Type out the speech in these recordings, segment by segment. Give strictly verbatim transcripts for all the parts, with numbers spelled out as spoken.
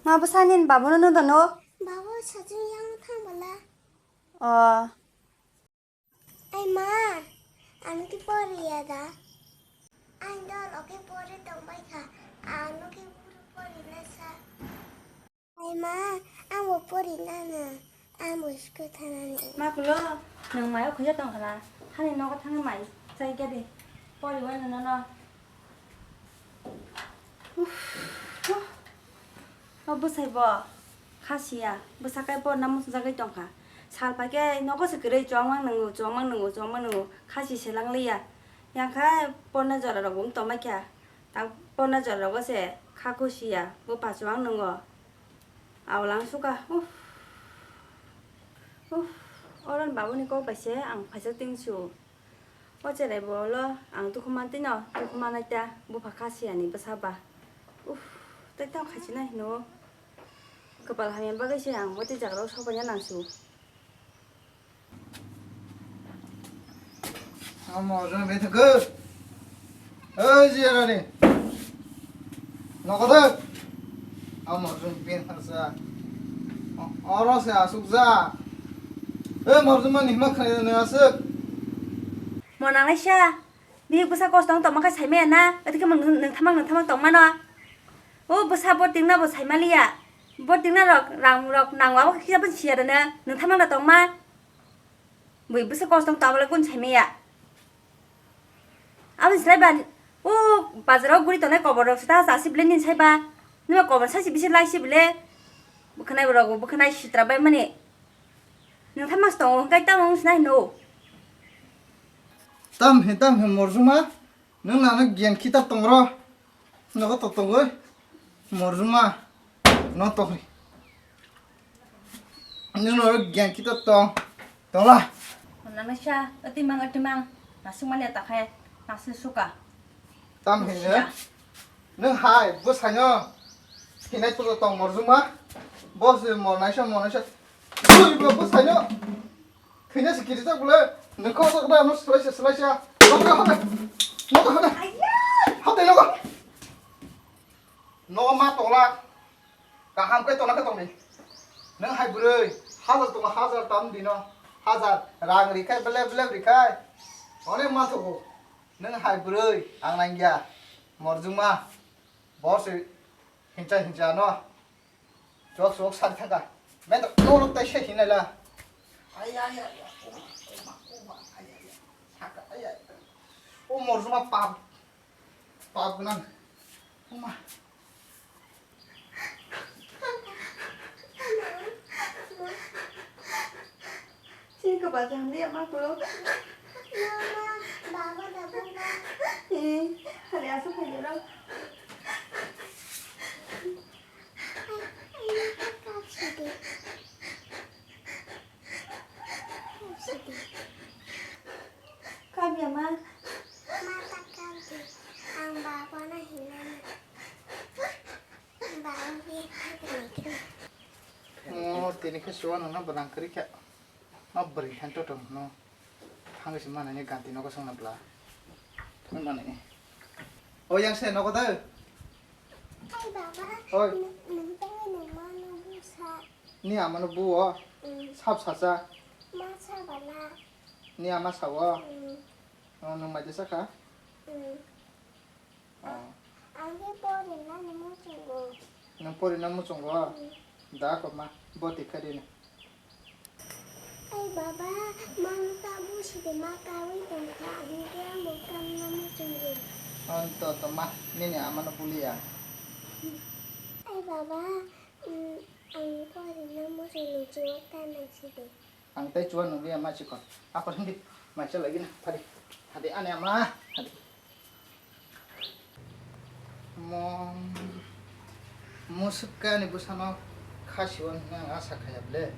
Ma bwsani babuno nw dono? Babu sajung yang thang bala. O. Ai ma, ano ki pori ya da? Ang dol oke pori tong bai kha. Ano ki buru pori na sa. Ai ma, ang bo pori na na. Ang bo school thana ni. Ma kulo, nang mayo khuja tong khala. Hani nogo thang mai. Chai gade. Pori wa na na. Uff. O bwsai bo kha siya, bwsa kai porna muchungjagwi tongkha. Sal paikhe nogo se kwrwi chongmang nwngo, chongmang nwngo, chongmang nwngo, kha si selang liya. Yang kha porna jora rok bo tongmai kha. Ta porna jora rogo se kha kho siya, bo pachuang nwngo. Awalang suka, uff. Uff, oron babuni kok bai se ang phaisa tingsu. O cherai bo lo ang dukhu man tino, dukhu manai ta, bupha kha siyani bwsa ba. Uff, tei tamo khaisina hino. Kwpal hamya bagwi se ang o tei jaga o sobaina nangsu. Amo jona bethakhe. Oi, jiyarani. Nokodak. Amo jona bethaksa. Oro se asukja. E morjuma ni hima khnai na asuk. Mo nangnai sa. Bini bwsa kosto wng tongma khe saimaya na? Ati khe nwng, nwng thamang, nwng thamang tongmano. O bwsa bo tingna bo saimaliya. Bo tingna rok, rang rok nangwa bo kisa bo siya rwna. Nwng thamang da tongma. Bui bwsa kosto wng tongma le kun saimaya. Aboni slai ba, o bazar o guri tongnai kobor rok se ta chasi bile nini sai ba. Nima kobor saisi bisi laisi bile. Bwkhanai rok bo bwkhanai sitra bai mani. Nwng thamang se tongo, hwnkhe tamo wng sinai hino. Tam he, tam he, morjuma. Nwng nano giyan khitab tongro. Nogo to tongoi. Morjuma. No tongoi. Nwng nano giyan khitab tong. Tongla. Nanaisa, atimang, atimang. Nasing mani atakhai. Nasing suka. Tam he. Siya. Nwng hai, bwsano. Hinai puto tong morjuma. Boss mornaisa, mornaisa. Twi bo bwsano. Thwina se kirijak bole. Nwng kok jak da, ano swlaisa, swlaisa. Nogo hade. Nogo hade. Hade nogo. Nogo ma tola. Kaham khe tona khe tongni. Nwng hai bwrwi. Hajar tongo, hajar tam dino. Hajar. Rang rikhai, belep, belep rikhai. Onek ma thogo. Nwng hai bwrwi. Ang nangya. Morjuma. Bo se hincha hincha no. Chok chok sari thaka. Men to no no tai se hinai la. Ai ai ai ai. Oma oma oma ai ai ai. Saka ai ai. O morjuma pap. Pap gwnang. Oma. Sini ke bazar ni ama ko. Mama, baba da baba. Eh, hari asa kaya lo. Kami ama. Mata kami. Ang baba na hinana. Baba ni hati ni kiri. Oh, tini ke suan na barang kiri kya. Ma beri hanto tong no. Thangwi se manani ganti nogo songna bla. Thangwi manani. O yang se nogo da. Hai baba. Oi. Nung tangwi nung ma nung bu sa. Ni ama no bu o. Mm. Sap sa sa. Ma sa bala. Ni ama sa o. Mm. O nung mai de sa kha. Mm. Ah. Ang khe porinani muchungo. Nwng porina muchungo? Hmm. Da ko ma, bo tikha rini. Ai baba, mano ta busi de ma kawi tongkha, ang khe ang bo kamna muchungo. Anto to ma, nini amano buliya. Ai baba, mm, ang porina muchungo, chuwak ta naisidi. Ang tei chuan nungya ma chikon. Akon hindi. Maisa lagi na. Phadi. Phadi ani ama. Phadi. Mo. Musuk kani bwsano khasiwon hwnwi ang asa khaiya ble.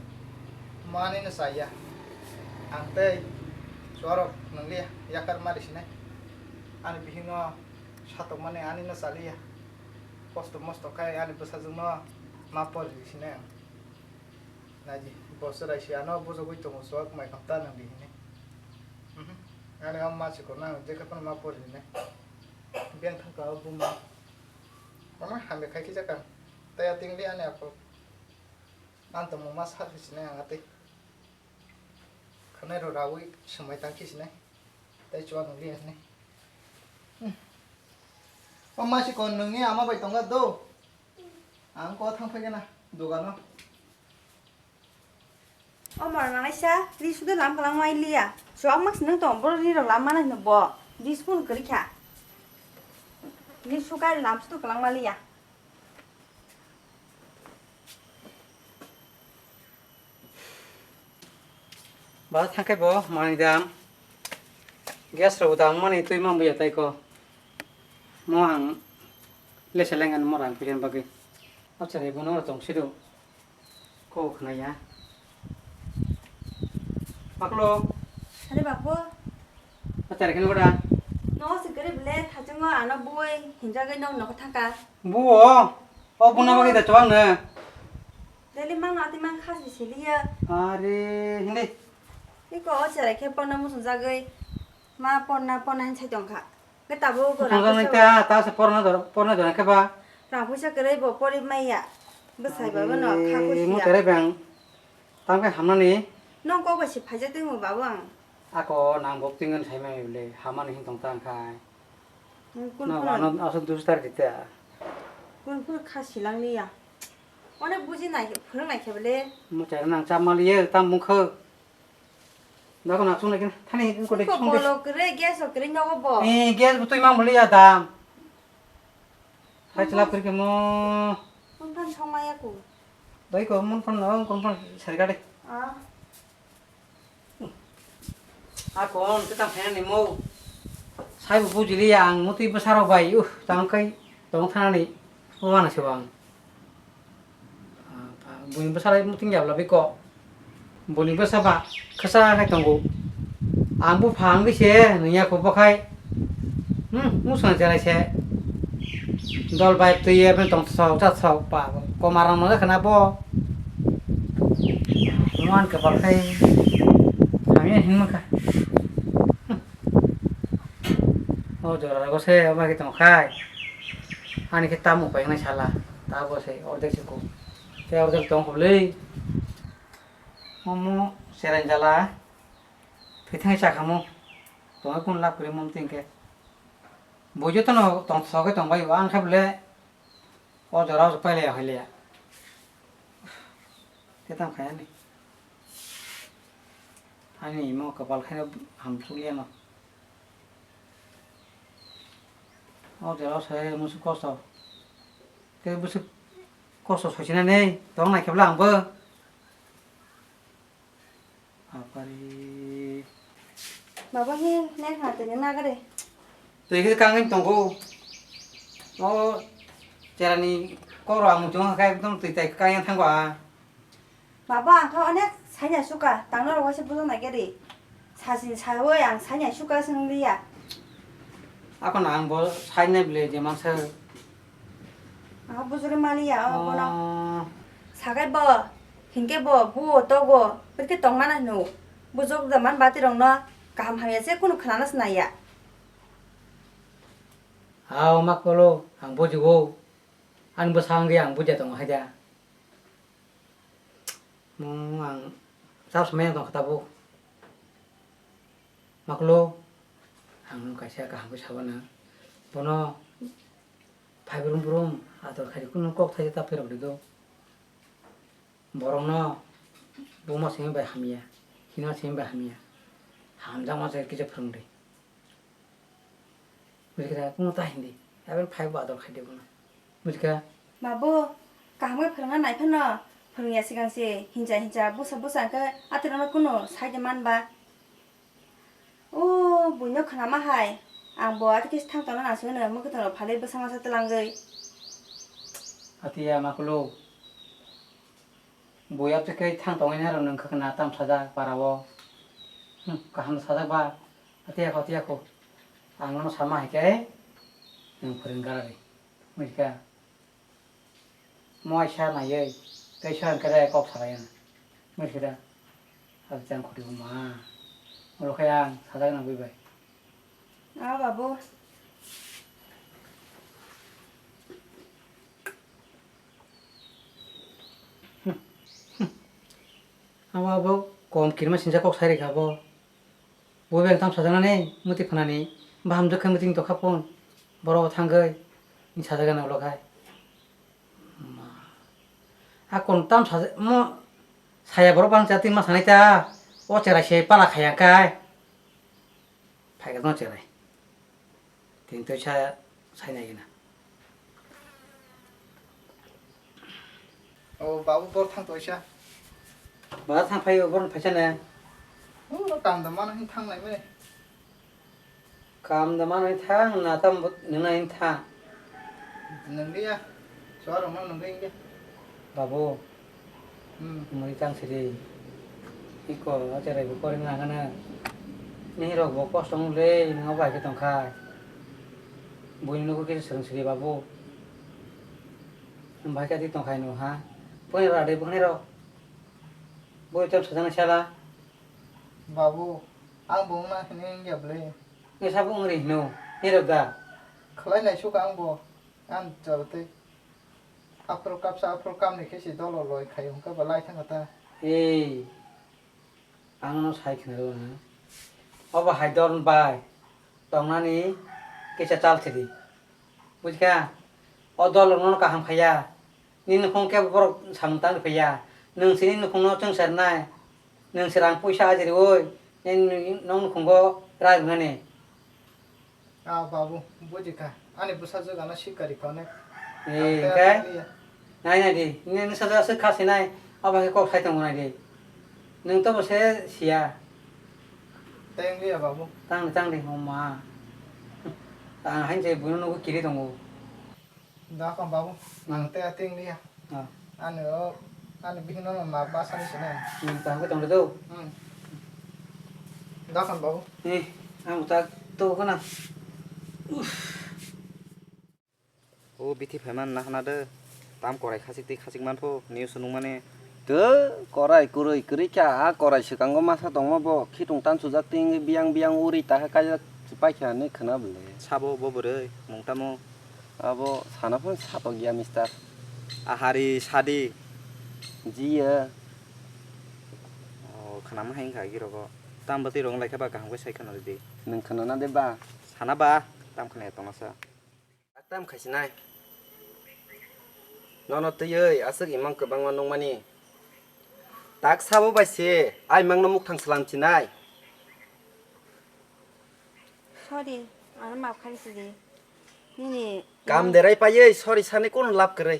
Mo ani no chaya. Ang tei chuarok nungli yakar mari sinai. Ani bihikno satokmani ani no chaliya. Kosto mosto khai ani bwsajwkno ma pori sinai ang. Naidi, bo chwrai se ano bujogwi tongo, chuwak mai kham ta nang di hinwi. Mhm. Ani o ma chikon nang je khe phano ma pori hinwi. Biyang thang ka o buma. Mama hamya khai khe jakha. Tei ating di ani ako. Ang tongmung ma sak sinai ang atwi. Khanai rw rawi swmai tang khe sinai. Tei chuwa nung liya sinai. Hmm. O masi kon nungni ama bai tongga do. Ang ko thang phai gana dogano. O mor nanaisa, ri sudo lam kalang mai liya. Chuwa mak sinung tong boro ri rok lam mana hino bo. Di spoon kari kha. Ri sukai lam sudo kalang ma liya. Ba thangkhe bo manwi dam. Gas rok dam mani twi mambuya tai ko. Mo ang lesa lengan mo rang pilen bagwi. Acha re bono tong sido. Ko khnaya. Paklo. Are bapo. Acha re khen boda. No se kare bele thachungo ano boi hinjagwi no no thangka. Buo, o buna bagwi da chuwang no. Daily mang ati mang khasi siliya. Are, hindi. Iko o cherai khe porna muchung jagwi. Ma porna porna hin sai tongkha. Ke tabo go Muchung jagwi ta, ta se porna dor, porna dor khe ba. Rang puisa kwrwi bo pori maya. Bwsai ba bono kha Are, khusi mu ya. Tere bang. Tang khe hamnani. Nong kok bai se phaijak tongmo babu ang. Ako nang bok tingwin sai mai bole, hamani hin tong tang khai. Kun No, kun. Ano aswk dustar kita. Kun kun kha silang liya. Onek buji nai phwrwng nai khe bole. Mo chai nang chap maliye tam mungkho. Dako na chung nai kin thani ko de Ko chung de. Bolo kre gas o kre nogo bo. Eh, gas bo twi mang bole ya dam. Hai chlap kri ke mo. Kun pan song maya ku. Dai ko mon pan no, kon pan sari ka de. Ah. Ako ang tei tang khainani mo. Saibo bujiliya ang mutwi bwsarok bai, uh, tang kai tong thanani. O ano se bang. Buini bwsarok muting yabla biko. Buini bwsa ba khasa khai tongo. Ang bupha ang di se nungya ko bokhai. Hmm, musang chalai se. Dol bai twi ye ben tong sok cha sok pa. Ko marang no khana bo. Nuan ke bal khai. Kami hin maka. Hmm. O jora go se ma ki tong khai. Ani ke tamu pai nai sala. Ta bo se ordek se ko. Te ordek tong ko le. Momo serai jala. Phithai cha khamo. Tong kun lap kri mom ting ke. Bo jotono tong soge tong bai, ang khe bole o jora o pailaya hoilaya. Te tang khaiyani. Ani imo kapal khe ham chukliya no. O jora o sai musu kosto. Te busu kosto sochina nei, tong nai khe bole ang bo. Apari. Baba hi nek ha tini nagari. Twi khe kangin tongo. O cherani koro ang muchung kha ekdom twi tai kangya thango a. Baba ang kha onek saina suka tangno rok waisa bujok nai gari. Sasin sawi ang saina suka swngliya. Ako na ang bo saina bile je mansa. Ang bujuri maliya o bono. Oh. Sagai bo. Hinkhe bo buo togo, pwrwkhe tongmana hino. Bujok da man batirokno kaham hamya se kunu khwnana se naiya. Hao, makolo, ang bujigo. Ani bwsa wngwi ang bujiya tongo haida. Mo ang chap samani tongkha tabuk. Makolo, ang kaisa kaham khe sabana. Bono phai brum brum ador khaidi kunu kok thaisa ta pherok di do. Borokno buma simi bai hamya, hino simi bai hamya, hamjakma se kisa phwrwng di. Bujikha, kuno ta hindi, aboni phai bo ador khaidi bono. Bujikha? Babu, kaham khe phwrwngna nai phano, phwrwngya sigang se hincha hincha, busa busa hwnkhe atirokno kuno sai de man ba. O buino khwnama hai, ang bo ati khe thang tongna nang sui no, mwkhwtwng rok phalwi bwsa masa twlangwi. Atiya makulu, bui ati khe thang tongwi nai rok nwng khwkhwna tam sajak para o. Hmm, kaham sajak ba, atiya kho, atiya kho. Ang nono sama hai khe, nwng phwrwng garari. Bujikha? Mo aisa naiwi, tei soyan khe kok salai ya. Mui sida, abo chang khoti bo ma. Oro khe ang sajak nang bai bai. Ah, babu. Abo bo kom kirima sinsa kok sai rikha bo. Bo beng tam sajaknani muti phanani baham jokhe muting tokha phone. Borok thangwi ni sajagana ulo khai. Ma. A kon tam saja mo saya borok bang chati ma sanai ta. O cherai se pala khaya kai. Phaiga no cherai. Tini twi sa sai nai gina. O babu bor thang twi sa. Ba thang phai bor phai sa ne. O kam da mano hin thang lai me. Kam da mano hin thang na tam but nang na hin thang. Nang dia. Suara mana nang dia. Babu. Hmm. Mui tang sidi. Iko, acharai bo kori na kana. Ni rok bo kosto mule, ni bai ke tongkha. Bui nuku ke sereng sidi babu. Bai ke di tongkha no ha. Poi ra de bung ni rok. Bui tam sajana sala. Babu, ang bo na hini ngi ble. Ni sabu ngri no. Ni rok da. Khlai nai suka ang bo. Ang chal te. Aphuru kapsa, aphuru kamni khe se dolo loi khai hwnkhe bo lai thangkha ta. Ei, ang no sai khna rw na. Obo hai dol bai tongnani kisa chal sidi. Bujikha? O dol rok no kaham khaya. Nini nukhung khe borok samung tang phaiya. Nwng sini nukhung no chwngsar nai. Nwng se rang puisa ajiri oi. Nini nok nukhungo rai rwnani. Ah, babu, buji kha. Ani bwsajwk ano sikari kone. Eh, hwnkhe? Nai nai di. Nini sajwk aswk kha sinai. Abo khe kok sai tongo nai di. Nwng to bo se siya. Teng liya, babu. Tang di, tang di, homa. Tang hain se buino nugo kiri tongo. Dakam babu, hmm. Ang te ating liya. Ah. Ani o, ani bihino no ma ba sani sini. Hmm, tang ko tong do. Hmm. Dakam babu. Eh, ang ta to ko na. Uff. O bithi phaiman na hana de. Tam korai khasik tei khasik man pho, news nung mani. Tw, korai kwrwi kwrwi kha, a korai swkango masa tongma bo, khitung tan sujak twi wngwi biyang biyang uri ta khe kaijak se paikha hinwi khwna bwle. Sabo bo bwrwi, mung tamo? Abo sana phano satok ya, mister. Ahari sadi. Jiya. O, khwnama hai wngkha agi rogo. Tam bwtwi rong lai khe ba kaham khe sai khwna rwdi. Nwng khwnana de ba? Sana ba, tam khwnaya tongna sa. Tam khaisinai. Nono twiwi aswk imang kwbangma nungmani. Tak sabo bai se, a imangno mukthang swlam sinai. Sorry, ano maaf khainai sidi. Nini kam imang derai paiwi sorry sani kono lab kwrwi.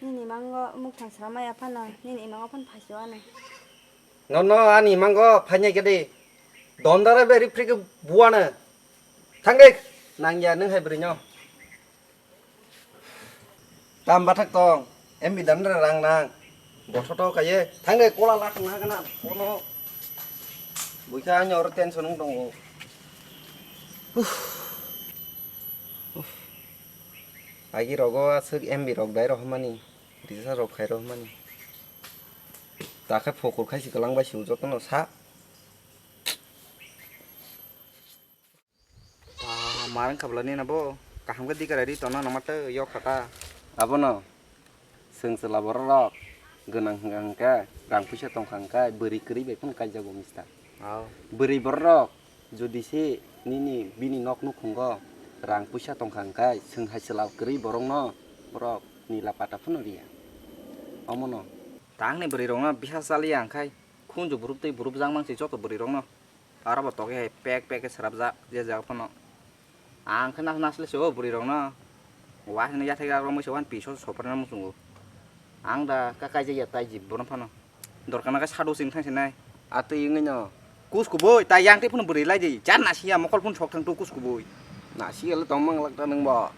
Nini imango mukthang swlam ya phano, nini imango phano phaisu ano. Nono ani imango phainai khe di. Dondara beri phri khe buana. Thangdi, nangya nwng hai bwrwino. Tam bathak tong, M B dan rang nang. Bothoto kaiye, thangdi kola la thang hagana, kono. Buikha ani oro tension wng tongo. Huh. Huh. Agi rogo aswk M B rok dai rohormani, risa rok khai rohormani. Takhe phokur khai si kwlang bai si jotono sa. Ah, marang kabla ni nabo kaham khe dikara ri tona nangma tei yok khata. Abono swng chwla borok rok gwnang hwnkha hwnkhe rang puisa tongkha hwnkhe bwrwi kwrwi bai phano kaijago mister. Oh. Bwrwi borok rok jodi se nini bini nok nukhungo rang puisa tongkha hwnkhe swng hai chwla kwrwi borokno borok nila pata phano riya. Omono. Tangni bwrwi rokno bisa chaliya hwnkhe khunju burup tei burup jang mangsi joto bwrwi rokno. Aro bo tokhe hai pek pek khe srapjak je jaga phano. Ang khe nas nas le se o bwrwi rokno. Wa hino yathai rok mui se wan piso sopra na muchungo. Ang da ka kaijak ya tai jib bono phano. Dorkar na khe sadu sing thang sinai. Atwi wngwi no. Kus kubui tai yang tei phano bwrwi lai di. Jar nasi ya mokol phano sok thang tu kus kubui. Nasi ya le tong mang lak ta nang bo.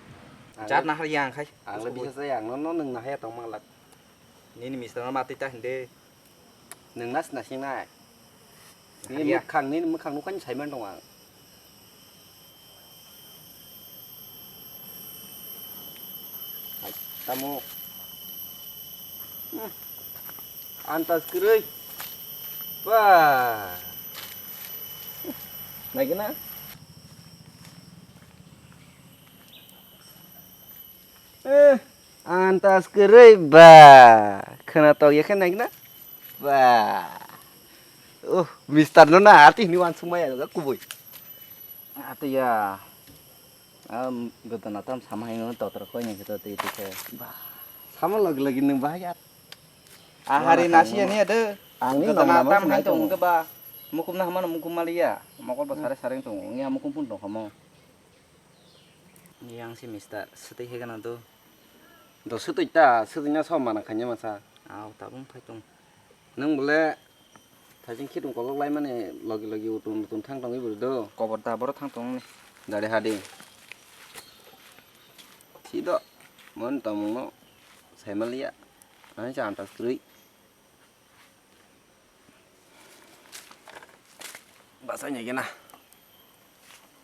Jar nahar yang khai. Ang le bisa sa yang no no nang nahar ya tong mang lak. Nini mister no matwi ta hinde. Nwng nas nasingnai. Nini ya. Mwkhang, nini mwkhang nukha ni saiman tong ang. Hai, tamo. Hmm. Antas kwrwi. Ba. Naigina? Eh, antas kwrwi ba. Khwna tok ya khe naigina? Ba. Uh, mister no na ati ni wan sumaya ga kubui. Ati ya. Am, gotona tam sama hai no totor koi ni to ti ti ke. Ba. Sama lagi lagi nang bahaya. Ahari nasi ya ni ada. Ang ni gotona tam hai tong ke ba. Mukum na hamano mukum malia. Mokol ba sare sare tong. Ngi mukum pun tong kamo. Yang si mister, swtwi hai gana do. Do swtwi ta, swtwi na som mana khanya masa. Aw, tabung phai tong. Nang bole thajing khitung kolok lai mani logi logi utun utun thang tongwi bwrwi do. Kobor da boro thang tong ni. Dare hadi. Thi do. Mon tamung no sai malia. Ani cha antas krui. Basai ni gena.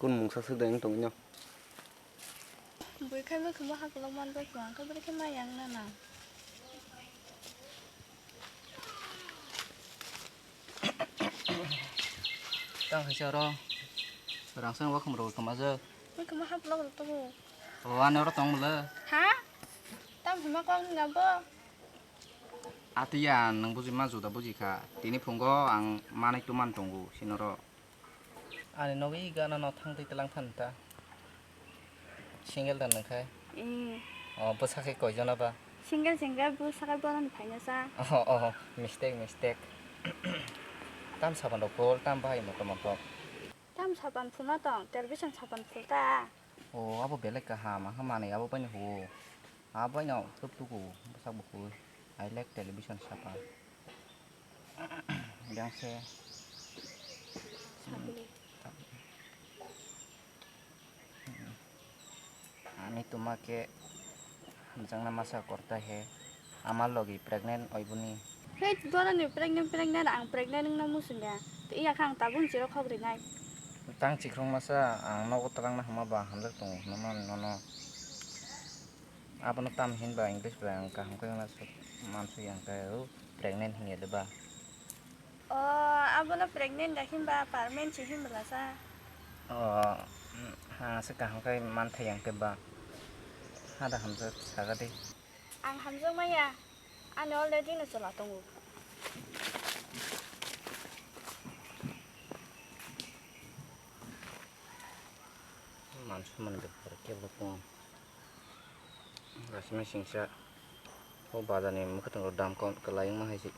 Kun mungsa se deng tong no. Bui khai bui khuma haklok man bai kha, khai bui khai ma yang na na. Tang hai sa ro. Rang sang wa khum ro khuma je. Bui khuma haklok ro to. O ane ro tong le. Ha? Tam khuma kong ga bo. Atiya, nwng buji ma juda buji kha. Tini phungo ang manai tuman tongo, sinoro. Ani nogo i gana no thang twi tlang than ta. Single da nwng khai? Eh. O, bwsa khe koi jona ba? Single, single, bwsa khe bono ni phaina sa. Oh, oh, mistake, mistake. Tam saban rok phul, tam bahai motom motom. Tam saban phulna tong, television saban phul ta. O, abo belai kaham, ang khe manwi abo bai no huo. Abo bai no tuk tuku, bwsak bo huo. I like television sapa. Yang se. Sabini. Ani tuma ke. Hamjakna masa korta he. Ama logi pregnant oi buni. Hei, boroni pregnant, pregnant, ang pregnant wngna muchung ya. Tei iya kha ang tabuk chiro khok rinai. Tang chikrong masa, ang nogo twlangna hwnma ba hamjak tongo hwnma nono. Abono tam hinba English bai ang kaham khe wngna mansuk ya, hwnkhe o pregnant hinya de ba. O, abono pregnant da hinba permanent se hinbwla sa. O, ha se kaham khe manthai yang khe ba. Ha da hamjak saga de. Ang hamjak maya, ani already no chola tongo. Mansu man bepar kebo tong. Rasima singsa. O bazar ni mwkhwtwng rok dam kom kwlai wngma hai se.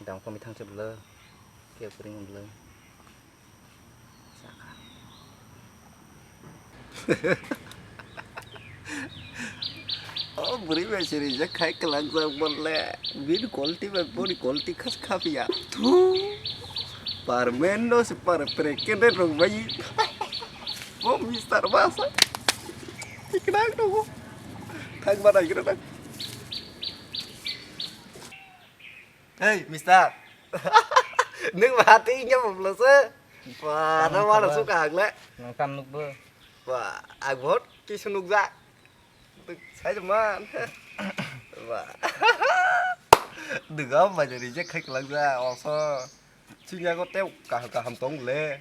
Dam kom thang se bwlw. Kebo kwrwng bwlw. O bwrwi bai se rijak khai kwlangjak bo le. Bini quality bai boni quality khas kha phiya. Thu. Permanent no se par pregnant rok bai. Bo mister basa. Tikna tongo. Thang ba nai kira nang. Hey, mister. Nwng ba tei nya bumlo se. Ba, na ma su ka le. Nang tam nuk bo. Ba, ang bot ki su nuk ja. Sai man. Ba. Duga ma jari je khai klak ja oso. Chinya go te ka ka ham tong le.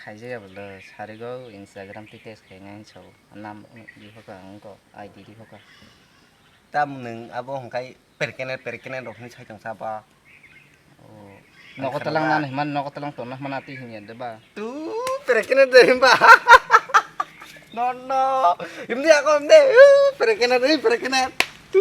Khaijaya bwlw, sarigo Instagram tei text khainai hinsa o. Nam di hoka wngkha, I D di hoka. Tam nwng abo hwnkhai perkenet perkenet rok hinwi sai tongsa ba. O. Nogo talang nani hwnmani, nogo talang tongna hwnmani atwi hinya de ba. Tu perkenet de hwnba. No, no. Imdi ako imdi. Perkenet, perkenet. Tu.